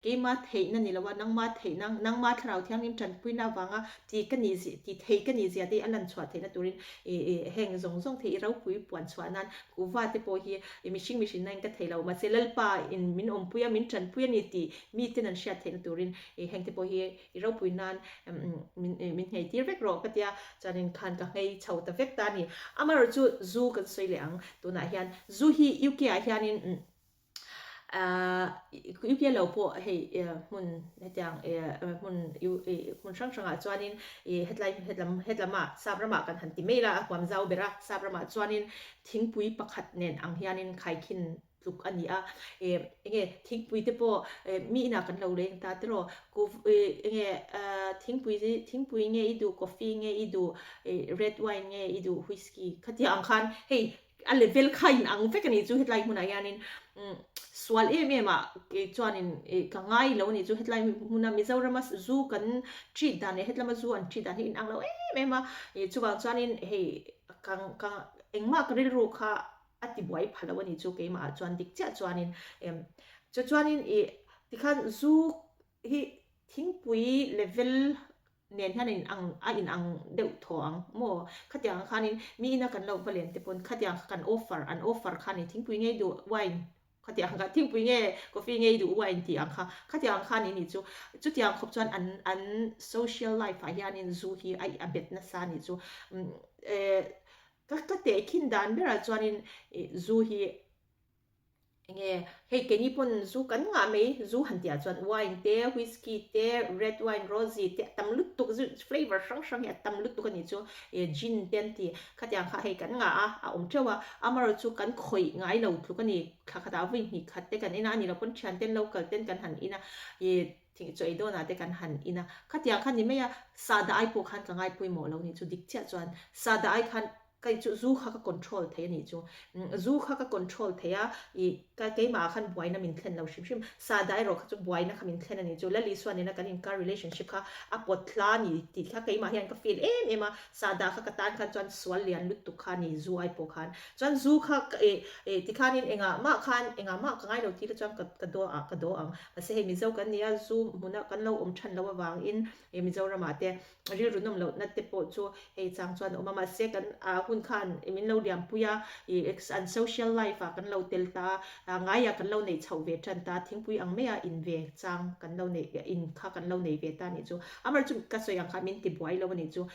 Keima theihna ni loa nangma theihna, nangma Thlarau Thianghlim tanpuina avanga ti ka nih zia, ti thei ka nih zia te hi a lan chhuah theihna turin i heng zawng zawng thei i ropui puan chhuah nan kuhva te pawh hi i mihring mihrinna in ka thei lo. Mahse Lalpa in min awmpui a, min tanpui a ni tih miten an hriat theihna turin i heng te pawh hi i ropui nan min min nghei tir vek rawh ka tia. Chuanin khan ka nghei chho ta vek ta a ni. Amaherawhchu zu kan sawi leh ang tunah hian zu hi UK ah hianin UK lo pawh hei hmun hetiang hmun hmun hrang hrangah chuanin ih hetlai hetlam hetlamah sap ramah kan han ti mai la a huam zau ber a sap ramah chuanin thingpui pakhat nen ang hianin khaikhin tluk a ni a ih enge thingpui te pawh mi inah kan lo leng ta tiraw enge thingpui thingpui nge i duh coffee nge i duh ih red wine nge i duh whisky khatiang ang khan hei A level kha in ang vek a nih chu hetlai hmunah hianin sual em em ah kei chuanin ka ngai lo a nih chu hetlai hmuna Mizorama zu kan treat dan leh hetlama zu an treat dan hi in ang lo em em a chuvang chuanin hei ka ka engmah ka rilru kha a ti buai pha lo a nih chu keimah ah chuan dik chiah chuanin chu chuanin ih tikhan zu hi thingpui level nen hian a in ang a in ang deuh thaw ang maw? Khatiang ang khanin mi ina kan lo va len te pawn khatiang kha kan offer an offer kha ni thingpui ngei duh wine khatiang kha thingpui nge coffee ngei duh wine tih ang kha khatiang ang khan ini chu chutiang khawp chuan an an social life ah hianin zu hi a a bet nasa a nih chu eh ka ka tehkhin dan berah chuanin ih zu hi Enge hei keini pawn zu kan ngah mai, zu han tih ah chuan wine te, whisky te, red wine, rosy te a tam lutuk zu flavour hrang hrang hi a tam lutuk a nih chu ih gin te an ti khatiang kha hei kan ngah a, a awm teuh a, amaherawh chu kan khawih ngai lo tluk a ni, thla khatah vawi hnih khat te kan in a, a ni lo pawn thian ten local ten kan han in a ih thing chaw ei dawnah te kan han in a, khatiang kha ni mai a, sahdah ai pawh khan ka ngai pawimawh lo nih chu dik chiah chuan sahdah ai khan Kei chu zu kha ka control thei a nih chu. Zu kha ka control thei a, ih ka keimah ah khan buaina min thlen lo hrim hrim. Sada erawh kha chu buaina kha min thlen a nih chu. Lali Suan nena kan inkar relationship kha a pawt hla a ni tih kha keimah hian ka feel em em a. Sada kha ka tan khan chuan sual lian lutuk kha a ni zu ai pawh khan. Chuan zu kha ih ih tikhanin engah mah khan engah mah ka ngai lo tih kha chuan ka ka daw ah ka daw ang. Mahse hei Mizo kan nia zu hmuna kan lo awm than lo avangin ih Mizoramah te Rilru nawm lohna te pawh chu hei chang chuan a awm a, mahse kan hun khan min lo liampui a, ih an social life ah kan lo tel ta a, ngaiah kan lo neih chhoh ve tan ta, thingpui ang maia in ve chang kan lo neih in kha kan lo nei ve ta a nih chu. Amaherawhchu chu ka sawi ang kha min ti buai lo a nih chu,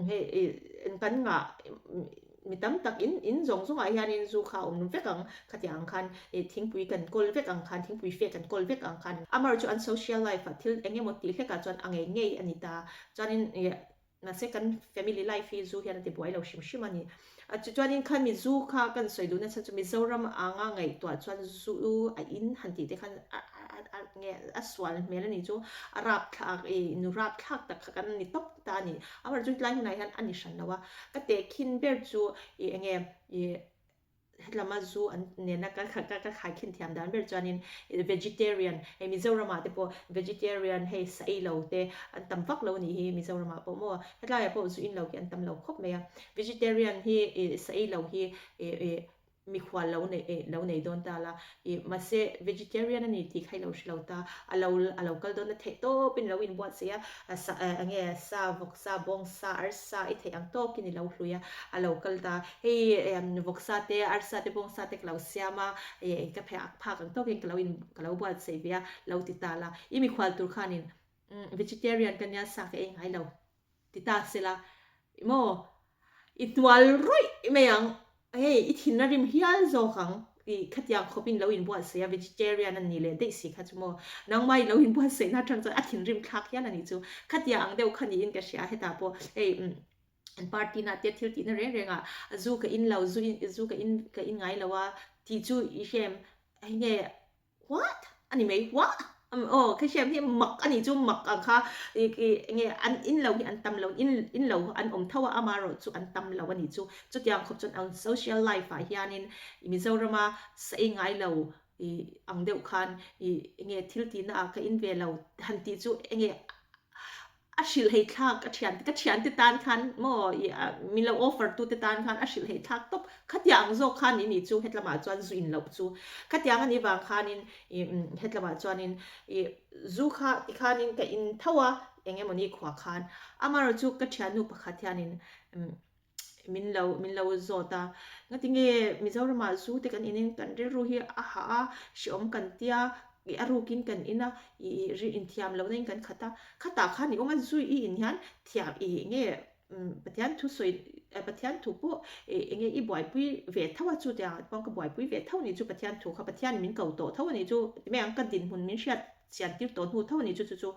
hei kan ngah. Mi tam tak in in zawng zawngah hianin zu kha a awm vek ang, khatiang ang khan ih thingpui kan kawl vek ang khan, thingpui fe kan kawl vek ang khan. Amaherawhchu chu an social life ah thil eng emaw tih hlekah chuan a ngei ngei a ni ta. Chuanin ih mahse kan family life hi zu hian a ti buai lo hrim hrim a ni. Chuanin khan mi zu kha kan sawi duhna chhan chu Mizoram anga ngaihtuah chuan zu a in han tih te khan a a a nge a sual hmel a nih chu a rapthlak ih nu rapthlak tak kha kan ni tawp ta a ni. Amaherawhchu chu tlai hunah hian a ni hran lo a. Ka tehkhin ber chu ih enge ih hetlama zu an nena ka ka ka khaikhin thiam dan ber chuanin vegetarian hei Mizoramah te pawh vegetarian hei sa ei lo te an tam vak lo anih hi Mizoramah pawh maw hetlaiah pawh zu in lo hi an tam lo khawp mai a vegetarian hi ih sa ei lo hi ih ih Mikhual lo nei eh lo nei dawn ta la ih mahse vegetarian a ni tih kha i lo hre lo ta a lo a lo kal dawn na theih tawpin lo inbuatsaih a sa eh enge sa vawksa bawngsa arsa i theih ang tawkin i lo hlui a a lo kal ta hei eh vawksa te arsa te bawngsa te ka lo siam a eh ka pheh phak ang tawkin ka lo in ka lo buatsaih ve a lo ti ta la i mikhual tur khanin vegetarian ka nia sa ka ei ngai lo. Ti ta sela, i maw, i hnual rawih mai ang, hei i thin a rim hial zawk ang, i khatiang khawpin lo inbuatsaih a, vegetarian a ni leh daih si kha chu maw, nangmah i lo inbuatsaihna atang chuan a thinrim thlak hial a nih chu, khatiang ang deuh kha niin ka hria, hetah pawh hei an party na te thil tihna reng reng ah zu ka in lo, zu zu ka in ka in ngai lo a tih chu i hrem hei nge What? A ni mai, what? Aw, ka hriat hi mak a nih chu, mak ang kha i i enge an in lo hi an tam lo, in in lo an awm tho a, amaherawh chu an tam lo a nih chu. Chutiang khawp chuan ang social life ah hianin Mizorama sa ei ngai lo i ang deuh khan i enge thil tihna ah ka in ve lo han tih chu enge. A hrilh hei thlak a thian ka thiante tan khan maw i min lo offer tu te tan khan a hrilh hei thlak tawp. Khatiang ang zawk khan i nih chu hetlamah chuan zu in loh chu. Khatiang a nih vang khanin i hetlamah chuanin i zu kha tikhanin ka in tho a eng emawni khuah khan. Amaherawhchu ka thiannu pakhat hianin min lo min lo zawt a ngatinge Mizoramah zu te kan in in kan rilru hi a hah a hreawm kan tia ih a rukin kan in a ih ih inthiam lohna in kan khat a khatah khan i awm a zu i in hian thiam ih nge Pathian thu sawi Pathian thu pawh ih enge i buaipui ve tho a chu tiang pawh ka buaipui ve tho ni chu Pathian thu kha Pathian min ko tawh tho a ni chu ti mai ang ka dinhmun min hriat chian tir tawh hnu tho a ni chu chu chu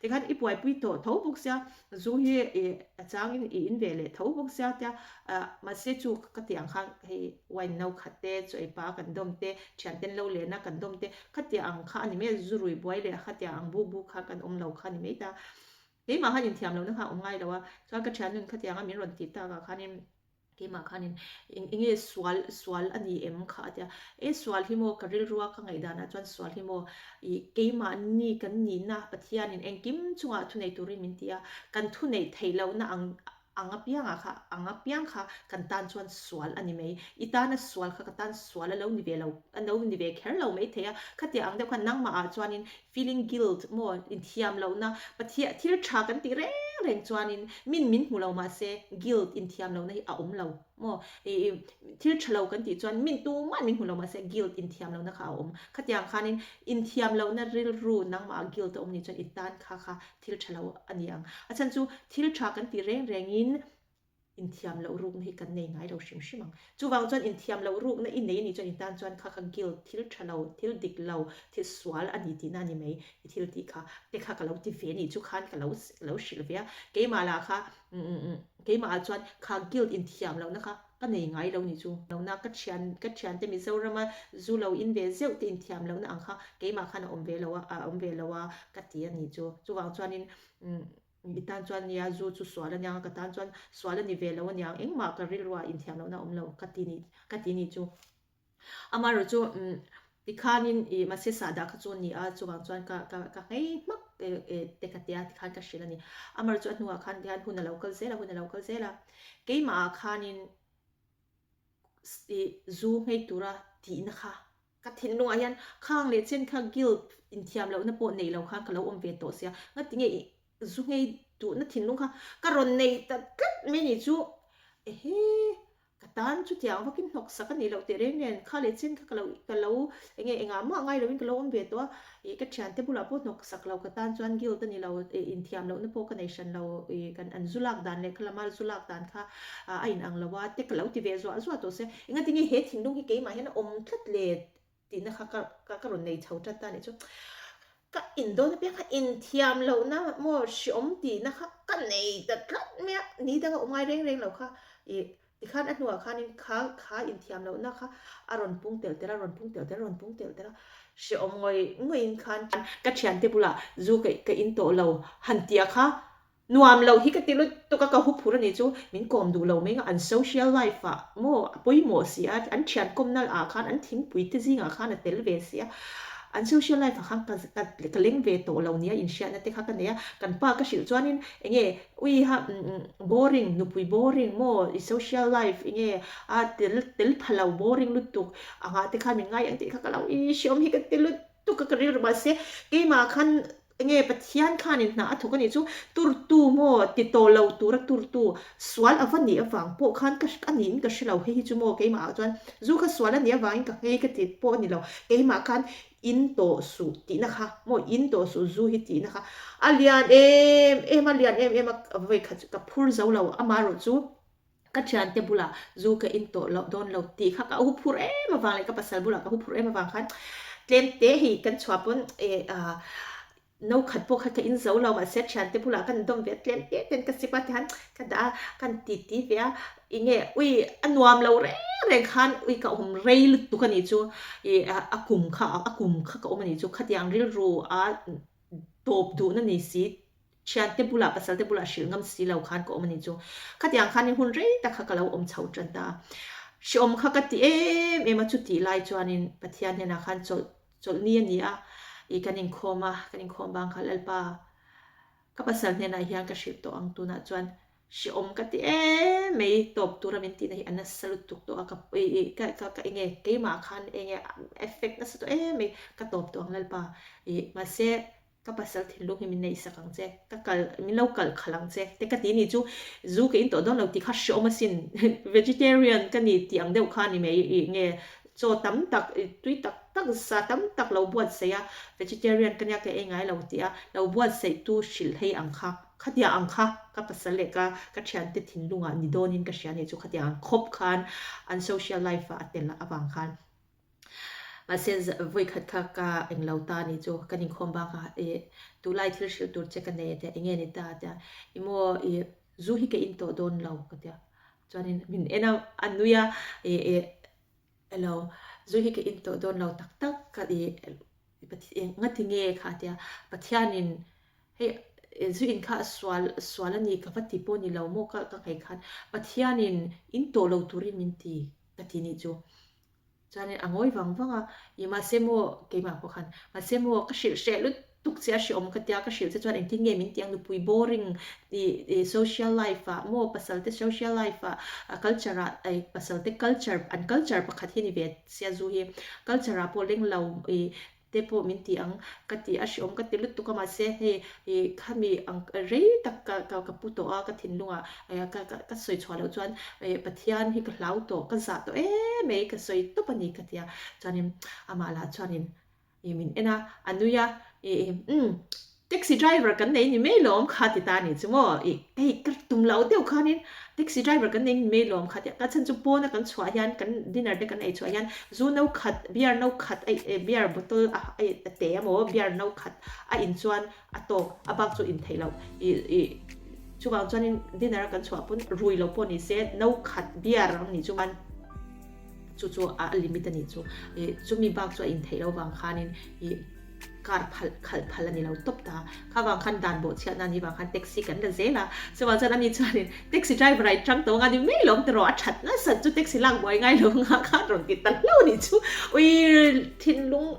tikhan i buaipui tawh tho bawk sia zu hi ih a changin i in ve leh tho bawk sia tia ah mahse chu ka tih ang khan hei wine no khat te chaw ei pa kan dawm te thian ten lo len a kan dawm te khatiang ang kha a ni mai a zu rui buai leh khatiang ang buk buk kha kan awm lo kha a ni mai ta keimah khan inthiam lohna kha a awm ngai lo a chuan ka thian nun khatiang a min rawn tih takah khanin Keimah khanin eng enge sual sual a ni em kha a tia, e sual hi maw ka rilrua ka ngaihdanah chuan sual hi maw ih keimahni kan nihna Pathianin engkim chungah thunei turin min ti a, kan thuneih theih lohna ang ang apiangah kha ang apiang kha kan tan chuan sual a ni mai, i tana sual kha ka tan sual a lo ni ve lo a lo ni ve kher lo maithei a, khatia ang deuh khan nangmahah chuanin feeling guilt maw inthiam lohna Pathian thil tha kan tih reng reng chuanin min min hmu lo mahse guilt inthiam lohna hi a awm lo maw ih thil tha lo kan tih chuan min tumah min hmu lo mahse guilt inthiam lohna kha a awm khatiang khanin inthiam lohna rilru nangmah guilt a awm nih chuan i tan kha kha thil tha lo a ni ang a chhan chu thil tha kan tih reng rengin Inthiam loh rukna hi kan nei ngai lo hrim hrim ang. Chuvang chuan inthiam loh rukna i nei a nih chuan i tan chuan kha kha guilt, thil tha lo, thil dik lo, thil sual a ni tihna a ni mai. I thil tih kha te kha ka lo ti ve a nih chu khan ka lo ka lo hrilh ve a. Keimah lah kha keimah ah chuan kha guilt inthiam lohna kha ka nei ngai lo nih chu. Lohna ka thian ka thiante Mizorama zu lo in ve zeuh te inthiam lohna ang kha keimah khan a awm ve lo a a awm ve lo a ka ti a nih chu. Chuvang chuanin I tan chuan nia zu chu sual a niang a, ka tan chuan sual a ni ve lo a niang, engmah ka rilruah inthiam lohna a awm lo ka ti ni ka ti ni chu. Amaherawh chu tikhanin ih mahse sahdah kha chu a ni a, chuvang chuan ka ka ka nghei hmak te ka tia tikhan ka hrilh a ni. Amaherawh chu a hnuah khan tihian hun a lo kal zel a, hun a lo kal zel a, keimahah khanin ih zu nghei tura tihna kha Ka thinlungah hian khang leh chen kha guilt inthiam lohna pawh nei lo khan ka lo awm ve tawh sia, ngatinge i zu nghei duhna thinlung kha ka rawn nei ta tlat mai ni chu ehe ka tan chutiang vakin hnawk sak a nih loh teh reng nen kha leh chen kha ka lo ka lo enge engah mah ngai loin ka lo awm ve tawh a, ih ka thiante bulah pawh hnawk sak lo ka tan chuan guilt a ni lo ih inthiam lohna pawh ka nei hran lo ih kan an zu lak dan leh kha lama zu lak dan kha a inang lo a te ka lo ti ve zuah zuah tawh sia. Engatinge he thinlung hi keimah hian a awm tlat le tihna kha ka ka ka rawn nei chho tat ta nih chu. Ka indawn apiang kha inthiam lohna maw hreawm tihna kha ka nei ta tlat mai a, ni danga awm ngai reng reng lo kha ih tikhan a hnuah khanin kha kha inthiam lohna kha a rawn pung telh telh a, rawn pung telh telh a, rawn pung telh telh a, hreawm ngawih ngawih in khan ka thiante bulah zu ka ka in tawh lo han tih a kha Nuam lo hi ka ti lutuk a, ka hu phur a nih chu, min kawm duh lo mai nga, an social life ah maw a pawimawh si a, an thian kawmna ah khan an thingpui te zingah khan a tel ve si a, an social life ah khan ka ka ka leng ve tawh lo nia inhriatna te kha ka nei a, kan pa ka hrilh chuanin enge ui ha boring nupui boring maw i social life enge a tel tel pha lo boring lutuk angah te khan min ngai ang tih kha ka lo i hreawm hi ka ti lutuk a ka rilru mahse keimah khan Enge Pathian khanin hna a thawk a nih chu turtu maw ti tawh lo tura turtu sual a va nih avang pawh khan ka a niin ka hre lo hei hi chu maw keimah ah chuan zu kha sual a nih avangin ka nghei ka ti pawh a ni lo keimah khan in tawh suh tihna kha maw in tawh suh zu hi tihna kha a lian em em a lian em em a vawikhat chu ka phur zo lo amaherawh chu Ka thiante bulah zu ka in tawh loh dawn lo tih kha ka hu phur em avang leh ka pasal bulah ka hu phur em avang khan tlem te hei kan chhuah pawn eh ah no khat pawh kha ka in zo lo mahse thiante bulah kan dawm ve a tlem te ten ka sip a tihian ka dah a kan ti ti ve a enge ui a nuam lo reng reng khan ui ka awm rei lutuk a nih chu ih a kum kha a kum kha ka awm a nih chu khatiang rilru a tawp duhna ni si Thiante bulah, pasalte bulah hrilh ngam si lo khan ka awm a nih chu. Khatiang khanin hun rei tak kha ka lo awm chho tan ta a. Hreawm kha ka ti em em a, chutih lai chuanin Pathian hnenah khan chawlh chawlh ni a ni a, ih kan inkhawm a, kan inkhawm bang kha Lalpa. Ka pasal hnenah hian ka hrilh tawh ang tunah chuan hrehawm ka ti em mai tawp tura min tihna hi a nasa lutuk tawh a ka ih ka ka ka enge keimah khan enge effect nasa tawh em mai ka tawp tawh ang Lalpa ih mahse ka pasal thinlung hi min neihsak ang che ka kal min lo kalh khalh ang che te ka ti ni chu zu ka in tawh dawn lo tih kha hrehawm asin vegetarian ka ni tih ang deuh kha ni mai ih nge chaw tam tak tui tak tak sa tam tak lo buatsaih a, vegetarian ka nia ka ei ngai lo tih a, lo buatsaih tu hrilh hei ang kha, khatia ang kha ka pasal leh ka ka thiante thinlungah ni dawnin ka hria nih chu khatia ang khawp khan an social life ah a tel avang khan. Mahse vawikhat kha ka englo ta nih chu kan inkhawm bakah ih tulai thil hrilh tur che ka nei a tia enge ni ta a tia i maw ih zu hi ka in tawh dawn lo ka tia chuanin min en a a nui a ih ih Hello, zu hi ka in tawh dawn lo tak tak ka i ngati nge kha tia Pathianin hei zu in kha a sual sual a ni ka va ti pawh ni lo maw ka ka ngaih khan Pathianin in tawh lo turin min ti ka ti nih chu chuanin a ngawi vang vang a i mahse maw keimah pawh khan mahse maw ka hrilh hreh lut tuk che a hreawm ka tia ka hrilh che chuan engtin nge min tiang nupui boring ih ih social life ah maw pasal te social life ah a culture ah ei pasal te culture an culture pakhat hi a ni ve sia zu hi culture ah pawh leng lo ih te pawh min ti ang ka ti a hreawm ka ti lutuk a mahse hei ih khami ang rei tak ka ka ka pu tawh a ka thinlung ah ka ka ka sawi chhuah loh chuan ih Pathian hi ka hlau tawh ka zah tawh em mai ka sawi tawp a ni ka tia chuanin amah lah chuanin Ih min en a, a nui a, ih umm taxi driver kan nei ni mai lawm kha ti ta ni chu maw, ih hei ka tum lo deuh khanin taxi driver kan nei ni mai lawm kha tia ka chhan chu pawna kan chhuah hian kan dinner te kan ei chhuah hian zu no khat beer no khat a beer bottle a a te emaw beer no khat a in chuan a tawk a bak chu in theih loh ih ih chuvang chuanin dinner a kan chhuah pawn rui lo pawh ni se no khat beer ang nih chuan. Chu chu a limit a nih chu. Ih chumi bak chu a intheih loh vang khanin ih car phalh khalh phalh a ni lo tawp ta. Kha vang khan dan bawh chhiatna a nih vang khan taxi kan la zel a. Chuvang chuan ani chuanin taxi driver ah i tang tawh anga ni mai lawm tawh rawh a that nasat chu taxi lak buai ngai lo anga khan rawn ti ta hlauh a nih chu. Ui thinlung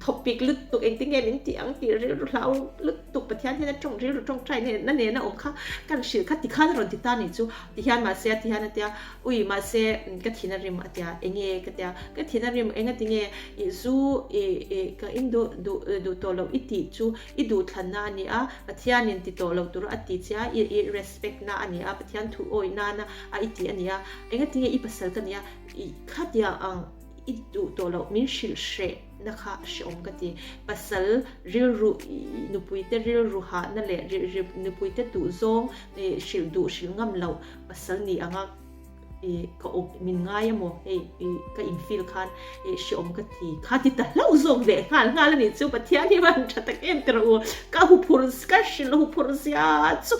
thawpik lutuk engtin nge min tih ang tih rilru hlau lutuk Pathian hian a tawng rilru tawngtai nen na nena awm kha kan hrilh kha tikhan a rawn ti ta a nih chu. Tihian mahse a tihian a tia Ui mahse ka thin a rim a tia enge ka tia ka thin a rim enga tinge i zu i i ka in duh duh duh tawh loh i tih chu i duhthlanna a ni a Pathianin ti tawh lo tur a ti che a i i respect na a ni a Pathian thu awih nana a i tih a ni a enga tinge i pasal ka ni a i khatia ang i duh tawh loh min hrilh hreh na kha hreawm ka ti pasal rilru nupui te rilru hahna leh nupui te duhzawng hrilh duh hrilh ngam loh pasal ni anga i ka awm min ngai emaw hei i ka in feel khan i hreawm ka ti kha ti ta hlauh zawk leh nghal nghal a nih chu Pathian hi van tha tak em tiraw u ka huphurh ka hrilh huphurh zia chu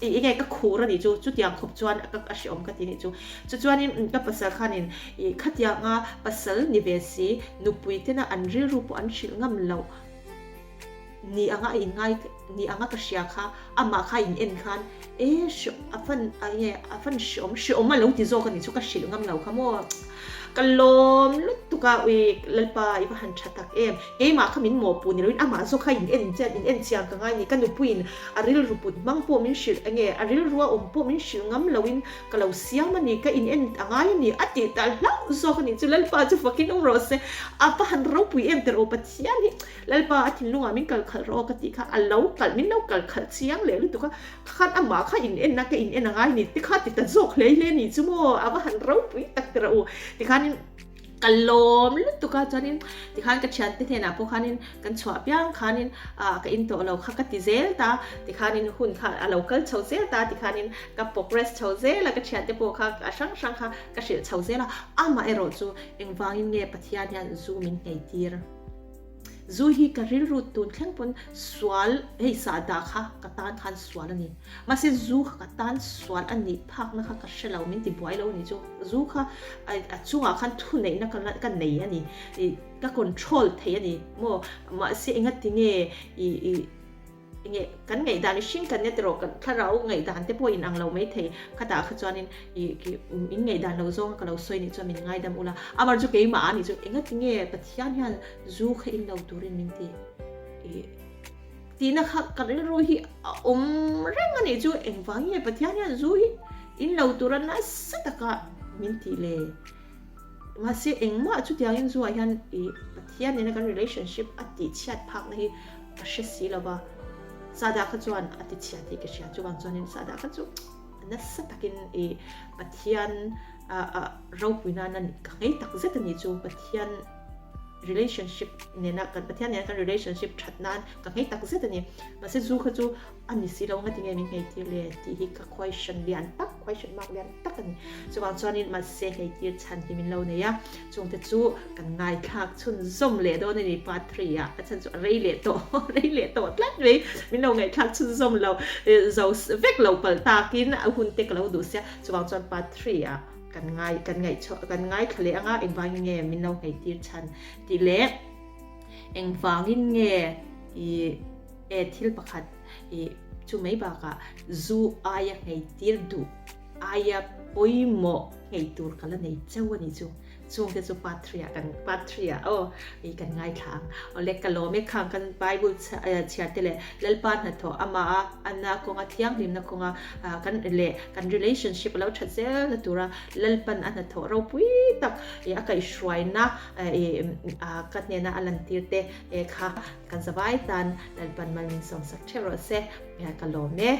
i enge ka khur a nih chu chutiang khawp chuan ka ka hreawm ka ti nih chu chu chuanin ka pasal khanin i khatianga pasal ni ve si nupui tena an rilru pawh an hrilh ngam loh Ni anga a inngai ni anga ka hria kha amah kha in en khan e hre a fan a nge a fan hreawm hreawm a lo ti zawk a nih chu ka hrilh ngam lo kha maw ka lawm lutuk a ui Lalpa i va han tha tak em keimah kha min mawhpuh ni loin amah zawk kha in en chian in en chiang ka ngai ni ka nupuiin a rilru put hmang pawh min hrilh enge a rilru a awm pawh min hrilh ngam loin ka lo siam a ni ka in en a ngai a ni a tih ta hlauh zawk a nih chu Lalpa chu fakin awm rawh se a va han ropui em tiraw Pathian hi Lalpa a thinlungah min kal khalh rawh aw ka tih kha a lo kalh min lo kal khalh chiang leh lutuk a, khan amah kha in en a ka in en a ngai ni te kha ti ta zawk hle hle ni chu maw a va han ropui tak tira u tikhanin ka lawm lutuk a chuanin tikhan ka thiante hnenah pawh khanin kan chhuah piang khanin ah ka in tawh lo kha ka ti zel ta tikhanin hun kha a lo kal chho zel ta tikhanin ka progress chho zel a ka thiante pawh kha a hrang hrang kha ka hrilh chho zel a amaherawh chu engvangin nge Pathian hian zu min nghei tir. Zu hi ka rilru tun thleng pawn sual hei sahdah kha ka tan khan sual a ni. Mahse zu kha ka tan sual a nih phakna kha ka hre lo, min ti buai lo a nih chu. Zu kha a chungah khan thuneihna ka ka nei a ni, ih ka control thei a ni maw. Mahse engati nge ih ih. Enge kan ngaihdan mihring kan nia tiraw kan thlarau ngaihdan te pawh in ang lo mai thei khatah kha chuanin ih khi in ngaihdan lo zawnga ka lo sawi nih chuan min ngaidam ula amar chu keimah a nih chu enga tinge Pathian hian zu kha in lo turin min ti ih. Tihna kha ka rilru hi a awm reng a nih chu. Engvang nge Pathian hian zu hi in lo tura nasa taka min tih le? Mahse engmah chutiangin zu ah hian i Pathian nena kan relationship a tihchhiat phakna hi ka hre si lo va. Sahdah kha chuan a tichhia tih ka hria. Chuvang chuanin sahdah kha chu nasa takin i Pathian ropui nana ka nghei tak zet a nih chu. Pathian relationship nena kan Pathian nena kan relationship that nan ka nghei tak zet a ni. Mahse zu kha chu a ni si lo nga tinge min nghei tir le tih hi ka question lian tak question mark lian tak a ni. Chuvang chuanin mahse nghei tir chhan hi min lo nei a, chungte chu kan ngaithlak chhunzawm leh dawn a ni part 3 ah a chhan chu a rei leh tawh rei leh tawh tlat mai min lo ngaihthlak chhunzawm lo zo vek lo palh takin a hun te ka lo duh sia chuvang chuan part 3 ah Kan ngai kan ngaihchhuah kan ngaithla leh anga engvangin nge min lo ngheitir chhan tih leh engvangin nge i e thil pakhat i chu mai bakah zu aia ngheitir duh aia pawimawh nghei tur ka la nei chauh a ni chu chungte chu part 3 ah kan part 3 ah aw i kan ngaithla ang awle ka lawm e khang kan bible chhiar te leh Lalpa hnathawh amaha anna kawnga thianghlimna kawnga kan leh kan relationship a lo that zel na tura Lalpan a hnathawh ropui tak a kaihhruaina ka hnena a lantir te kha kan zavai tan Lalpan mal min sawmsak theuh rawh se. Ka lawm e.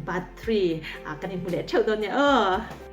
Part 3 kan inhmu leh theuh dawn nia aw.